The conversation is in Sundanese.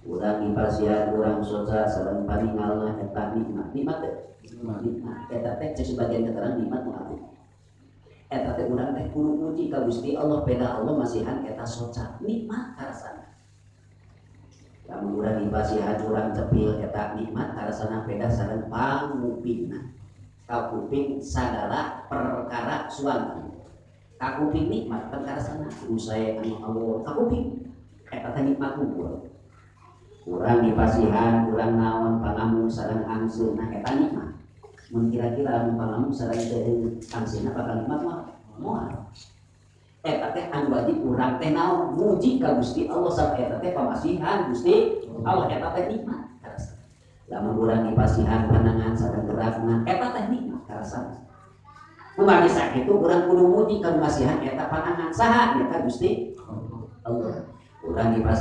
Urang dipasihan urang soca sareng paningalna eta nikmat. Nikmat teh? Nikmat. Eta teh cek sebagian keterangan nikmat nu agung. Eta teh urang teh kudu muji ka Gusti Allah peda Allah masihan eta soca nikmat karasana. Lamun urang dipasihan urang cepil eta nikmat karasana peda sareng pangupingna. Kakuping sagala perkara suami. Kakuping nikmat perkara sana nu sae anu Allah kakuping eta teh nikmat unggul. Urang dipasihan urang naon pangamung sareng angseuna eta nikmat. Mun kira-kira mun pangamung sareng teu angseuna bakal nikmat mah moal. Eta teh anu wajib urang teh naon muji ka Gusti Allah sabab eta teh pamasihan Gusti Allah eta teh nikmat karasana. Lamun urang dipasihan panangan sareng gerakna eta teh nikmat karasana. Kumaha sakitu urang kudu muji ka masihan eta panangan saha eta Gusti Allah. Urang dipasihan